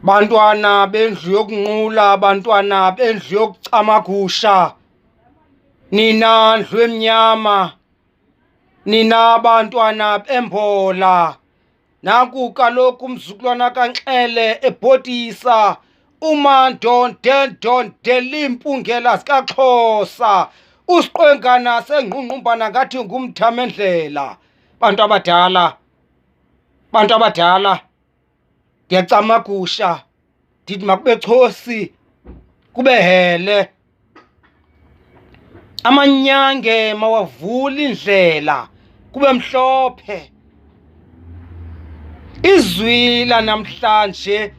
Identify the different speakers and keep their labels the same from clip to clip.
Speaker 1: Bantwana bendlu yokunqula, bantwana bendlu yokucamagusha, nina ndlu emnyama, nina bantwana bembola. Nanku kaloku umzukulwana kaNxele ebhodisa umandondendondela iimpungela zikaXhosa, usiqwengana sengqungqumbana ngathi ngumthamendlela. Bantu abadala, bantu abadala, ndiyacamagusha ndithi makube chosi kube hele. Amanyange mawavule indlela kube mhlophe. Izwi lanamhlanje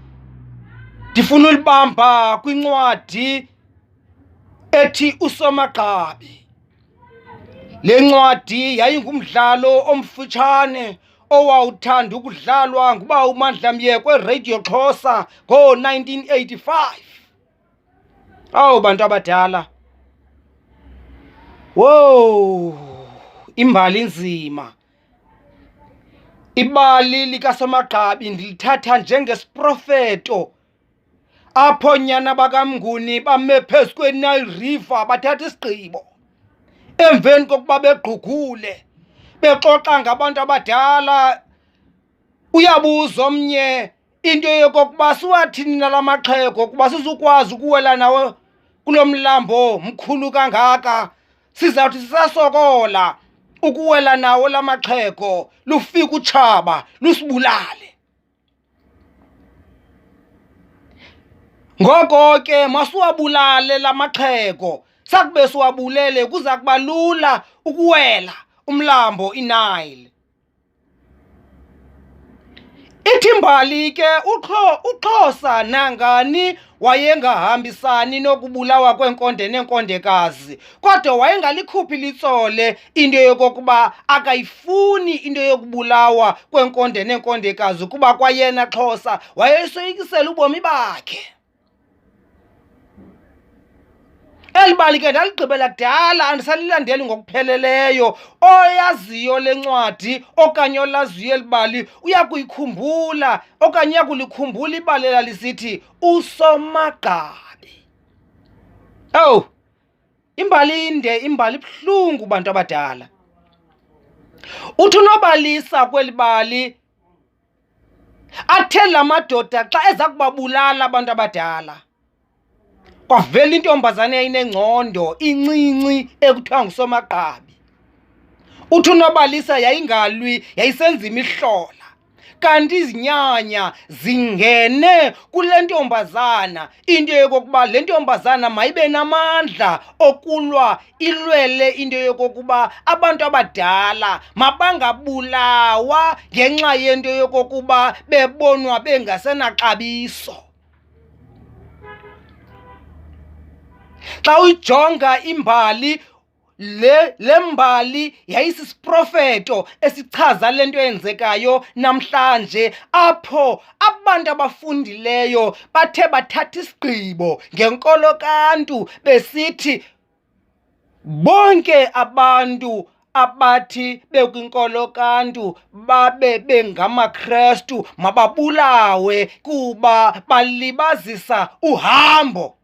Speaker 1: ndifuna ulibamba kwincwadi ethi uSomagqabi. Le ncwadi yayingumdlalo omfutshane owawuthanda ukudlalwa nguba uMandla Myekwe Radio Xhosa ngo-1985. Awu bantu abadala. Wow, imbali inzima. Ibali likaSomagqabi ndilithatha njengesiprofeto apho nyana bakaMnguni bame phezu kweNile River bathatha isigqibo emveni kokuba begqugule bexoxa ngabantu abadala. Uyabuza omnye into yokokuba siwathini nala maxhego kuba sizukwazi ukuwela nawo kulo mlambo mkhulu kangaka, sizawuthi sisasokola ukuwela nawo la maxhego lufike utshaba lusibulale. Ngoko ke masiwabulale la maxhego, sakube siwabulele kuza kuba lula ukuwela umlambo iNile. Ithi imbali ke uXhosa nangani wayengahambisani nokubulawa kweenkonde neenkondekazi, kodwa wayengalikhuphi litsole into yokokuba akayifuni into yokubulawa kweenkonde neenkondekazi, kuba kwayena Xhosa wayesoyikisela ubomi bakhe. Eli bali ke ndaligqibela kudala, andisalilandeli ngokupheleleyo. Oyaziyo le ncwadi okanye olaziyo eli bali uya kuyikhumbula okanye uya kulikhumbula ibali elalisithi uSomagqabi. Owu, imbali inde, imbali ibuhlungu bantu abadala. Uthi unobalisa kweli bali athe la madoda xa eza kubabulala abantu abadala, kwavela intombazane yayinengcondo incinci ekuthiwa nguSomagqabi. Uthi unobalisa yayingalwi, yayisenza imihlola, kanti izinyanya zingene kule ntombazana into yokokuba le ntombazana mayibe namandla okulwa, ilwele into yokokuba abantu abadala mabangabulawa ngenxa yento yokokuba bebonwa bengasenaxabiso. Xa uyijonga imbali le mbali yayisisiprofeto esichaza le nto yenzekayo namhlanje, apho abantu abafundileyo bathe bathatha isigqibo ngenkolo kaNtu besithi bonke abantu abathi bekwinkolo kaNtu babe bengamaKrestu mababulawe kuba balibazisa uhambo.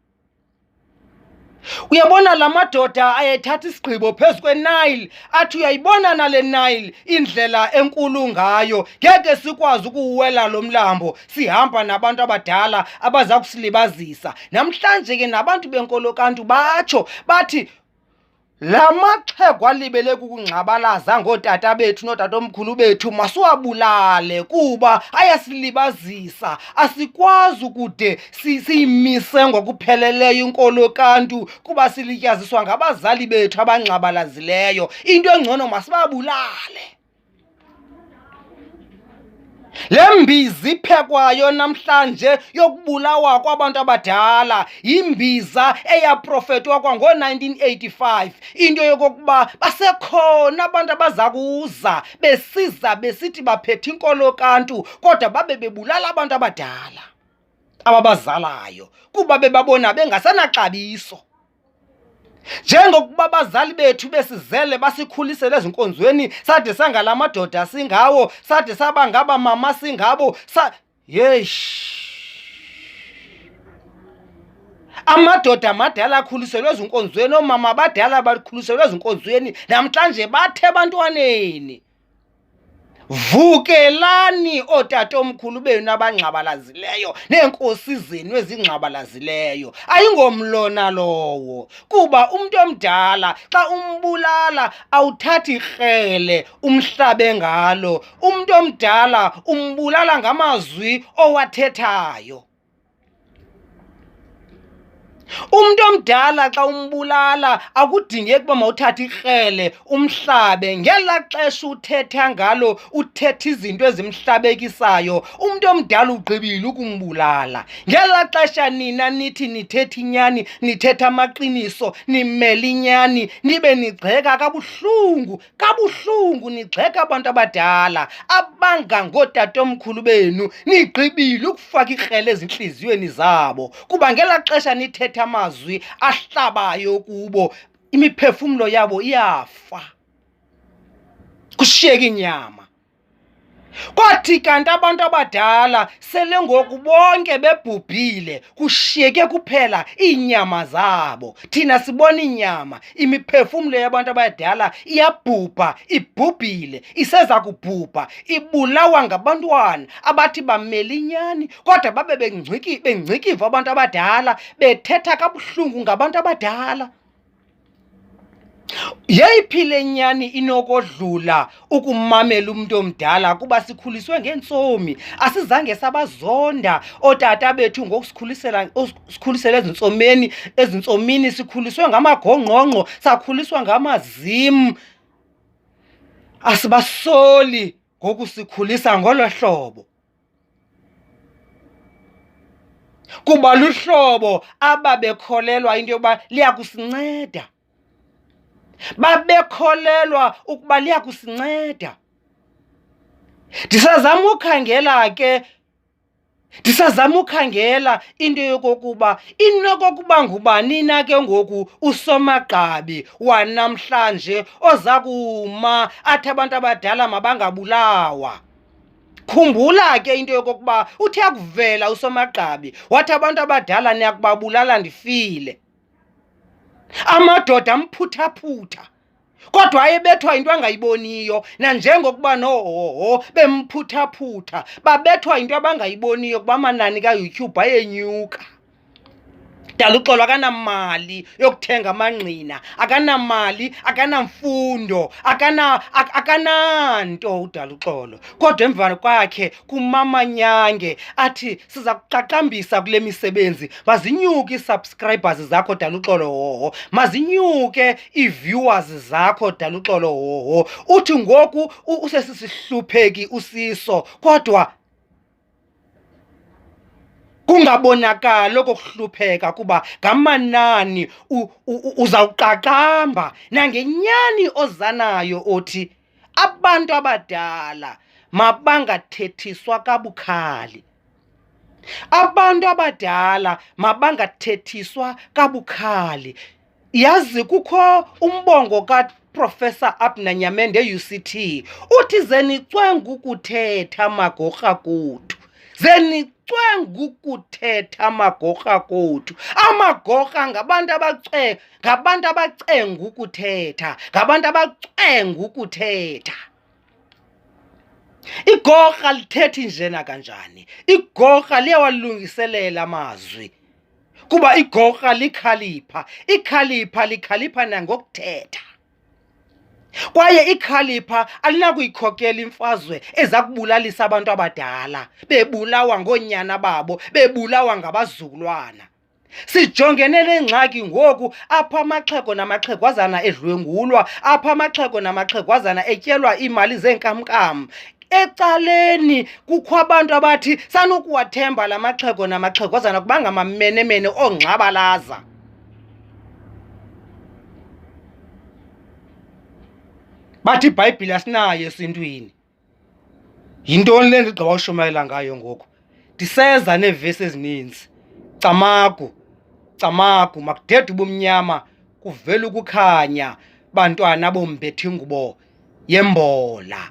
Speaker 1: Uyabona la madoda ayethatha isigqibo phezu kweNile, athi uyayibona nale Nile indlela enkulu ngayo, ngeke sikwazi ukuwela lo mlambo sihamba nabantu abadala abaza kusilibazisa. Namhlanje ke nabantu benkolo kaNtu batsho bathi la maxhego alibele kukungxabalaza ngootata bethu nootatomkhulu bethu masiwabulale kuba ayasilibazisa, asikwazi ukude siyimise ngokupheleleyo inkolo kaNtu kuba silityaziswa ngabazali bethu abangxabalazileyo. Into engcono masibabulale. Le mbiza iphekwayo namhlanje yokubulawa kwabantu abadala yimbiza eyaprofetwa kwango-1985, into yokokuba basekhona abantu abaza kuza besiza besithi baphethe inkolo kaNtu kodwa babe bebulala abantu abadala ababazalayo kuba bebabona bengasenaxabiso. Njengokuba abazali bethu besizele basikhulisele ezinkonzweni, sade sangala madoda singawo, sade saba ngaba mama singabo, sa yesh. Amadoda amadala akhuliselwe ezinkonzweni, oomama abadala bakhuliselwe ezinkonzweni, namhlanje bathe ebantwaneni, Vukelani ootatomkhulu benu abangxabalazileyo neenkosi zenu ezingxabalazileyo. Ayingomlona lowo, kuba umntu omdala xa umbulala awuthathi krele umhlabe ngalo. Umntu omdala umbulala ngamazwi owathethayo. Umntu omdala xa umbulala akudingeki uba mawuthathe ikrele umhlabe. Ngelaa xesha uthetha ngalo uthetha izinto ezimhlabekisayo, umntu omdala ugqibile ukumbulala. Ngelaa xesha nina nithi nithetha inyani, nithetha amaqiniso, nimele inyani, nibe nigxeka kabuhlungu Kabuhlungu nigxeka abantu abadala abangangootatomkhulu benu, nigqibile ukufaka ikrele ezintliziyweni zabo, kuba ngelaa xesha nithetha amazwi ahlabayo kubo, imiphefumlo yabo iyafa, kushiyeke inyama. Kwathi kanti abantu abadala sele ngoku bonke bebhubhile, kushiyeke kuphela iinyama zabo. Thina sibona inyama, imiphefumlo yabantu abadala iyabhubha, ibhubhile, iseza kubhubha, ibulawa ngabantwana abathi bamele inyani, kodwa babe bengcikiva abantu abadala, bethetha kabuhlungu ngabantu abadala. Yeyiphi le nyani inokodlula ukumamela umntu omdala kuba sikhuliswe ngeentsomi? Asizange sabazonda ootata bethu ngokusikhulisela sikhulisela ezintsomeni, ezintsomini sikhuliswe ngamagongqongqo, sakhuliswa ngamazim. Asibasoli ngokusikhulisa ngolo hlobo. Kuba luhlobo ababekholelwa into yokuba liyakusinceda. Babekholelwa ukuba liyakusinceda. Ndisazama ukhangela ke, ndisazama ukhangela into yokokuba inokokuba ngubani na ke ngoku usomagqabi wanamhlanje oza kuma athi abantu abadala mabangabulawa. Khumbula ke into yokokuba uthe akuvela usomagqabi wathi abantu abadala niyakubabulala ndifile. Amadoda amphuthaphutha kodwa ayebethwa yinto angayiboniyo, nanjengokuba noohoho bemphuthaphutha babethwa yinto abangayiboniyo kuba amanani kaYouTube ayenyuka. Daluxolo akanamali yokuthenga amangqina, akanamali, akanamfundo, akananto uDaluxolo. Kodwa emva kwakhe kumamanyange athi siza kuqaqambisa kule misebenzi, mazinyuke ii-subscribers zakho Daluxolo hoho, mazinyuke ii-viewers zakho Daluxolo hoho. Uthi ngoku usesisihlupheki usiso, kodwa kungabonakali okokuhlupheka kuba ngamanani uzawuqaqamba nangenyani ozanayo othi abantu abadala mabangathethiswa kabukhali. Abantu abadala mabangathethiswa kabukhali. Yazi kukho umbongo kaProfessor Abner Nyamende e-UCT uthi zenicwenga ukuthetha magorha kothu, zenicwenga ukuthetha magorha kothu. Amagorha ngabantu abace ngabantu abacenga ukuthetha, ngabantu abacenga ukuthetha. Igorha lithethi nje nakanjani, igorha liyawalungiselela amazwi kuba igorha likhalipha, ikhalipha likhalipha nangokuthetha. Kwaye ikhalipha alinakuyikhokela imfazwe eza kubulalisa abantu abadala, bebulawa ngoonyana babo, bebulawa ngabazukulwana. Sijongene nengxaki ngoku apho amaxhego namaxhegwazana edlwengulwa, apho amaxhego namaxhegwazana etyelwa iimali zeenkamnkam. Ecaleni kukho abantu abathi sanukuwathemba la maxhego namaxhegwazana kuba ngamamenemene oongxabalaza. Bathi iBhayibhile asinayo esintwini. Yintoni le ndigqiba ushumayela ngayo ngoku? Ndiseza neevesi ezininzi. Camagu, camagu, makudede ubumnyama kuvele ukukhanya, bantwana bombethi ingubo yembola.